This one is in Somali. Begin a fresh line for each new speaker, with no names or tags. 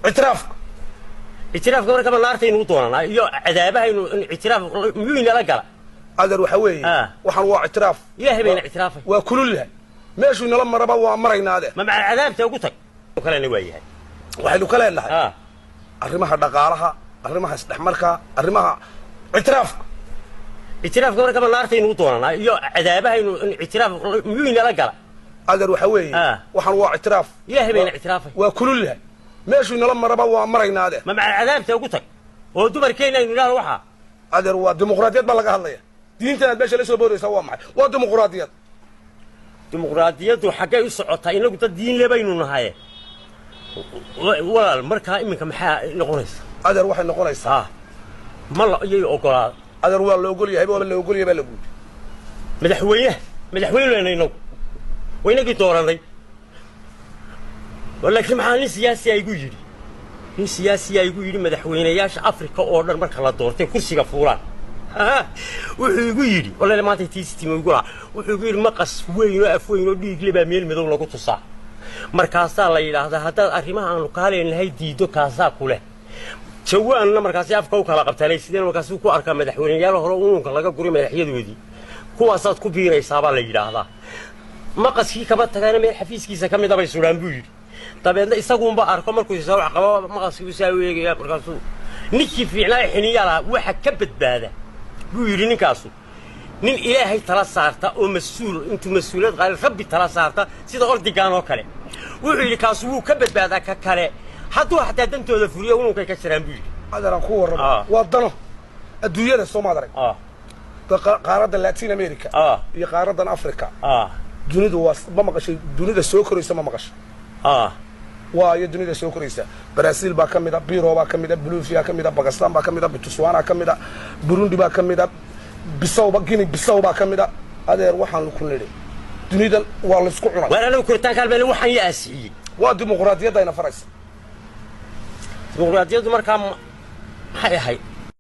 Ictiraafka.
Ictiraafka markaba naartaynu u doonanaa iyo cadaabahaynu. Ictiraaf miyuu inala gala?
Adeer, waxa weeye, waxaan waa ictiraaf.
Ilaahay bayna ictiraafay.
Waa kulullaha, meeshuu inala maraba waa maraynaa, adeer.
Ma maca cadaabta ugu tag kalena waa yahay.
Waxaynu ka leenahay arrimaha dhaqaalaha, arrimaha isdhexmarka, arrimaha ictiraafka.
Ictiraafka markaba naartaynu u doonanaa iyo cadaabahaynu. Ictiraaf miyuu inala gala?
Adeer, waxa weeye, waxaan waa ictiraaf.
Ilaahay bayna ictiraafay.
Waa kulullaha, meeshuu inala maraba waa maraynaa, adeer.
Ma maca cadaabta ugu tag oo dumarkeenna aynu idhahno waxaa?
Adeer, waa dimuqraadiyad baa laga hadlaya. Diintan aad meesha la soo boodaysaa waa maxay? Waa dimuqraadiyad.
Dimuqraadiyaddu xaggay u socotaa? Inagu dad diin le baynu nahaye, walaal. Markaa iminka maxaa noqonaysa?
Adeer, waxay noqonaysaa,
ma la iyay ogolaa?
Adeer, waa la ogol yahay, waaba la ogol yahay baa lagu yidhi.
Madaxweynaha madaxweyneyna inagu waa inagii dooranay, laakiin maxaa nin siyaasiya igu yidhi? Nin siyaasiyaa igu yidhi madaxweynayaasha Afrika oo dhan marka la doortay kursiga fuulaan, wuxuu igu yidhi, wallahi maanta tiistima igu lahaa, wuxuu igu yidhi maqas weyn oo af weyn oo dhiigle baa meel madow lagu tusaa, markaasaa la yidhaahdaa haddaad arrimaha aanu kaa leenahay diiddo, kaasaa ku leh jawaanna. Markaasi afka u kala qabtaanay sideen, markaasuu ku arkaa madaxweyneyaal hore unuunka laga guray madaxyadoodii, kuwaasaad ku biiraysaabaa la yidhaahdaa. Maqaskii kama tagana, meel xafiiskiisa ka mida bay sudhaan buu yidhi. Dabeedna isaguunba arko markuu isaa wax qabo, maqaskii saa u eegaya, markaasuu ninkii fiicnaa ee xiniyaa lahaa waxa ka badbaada buu yidhi ninkaasu nin Ilaahay tala saarta oo mas-uul intuu mas-uuliyad qaali Rabbi tala saarta, sida ordigaan oo kale. Wuxuu yidhi kaasu wuu ka badbaadaa, ka kale hadduu xataa dantooda fuliyo ununkay ka jiraan buu yidhi.
Adeer, aan ku warramo. Waa dano adduunyada soomaad arag, qaaradda Latin America iyo qaaraddan Africa. Dunidu waa ma maqashay dunida soo koraysa? Ma maqashay? Waa iyo dunida soo koraysa. Brazil baa ka mid a, Biro baa ka mid a, Bolivia ka mid a, Pakistan baa ka mid a, Botswana ka mid a, Burundi baa ka mid a, Bisawba, Guinea Bisaw baa ka mid a. Adeer, waxaanu ku nidhi dunidan waa laysku cunay.
Waar anagu koritaanka albeen waxaan yaa aasixiyey?
Waa dimuqraadiyadda ayna faraysa.
Dimuqraadiyaddu markaa maxay ahayd?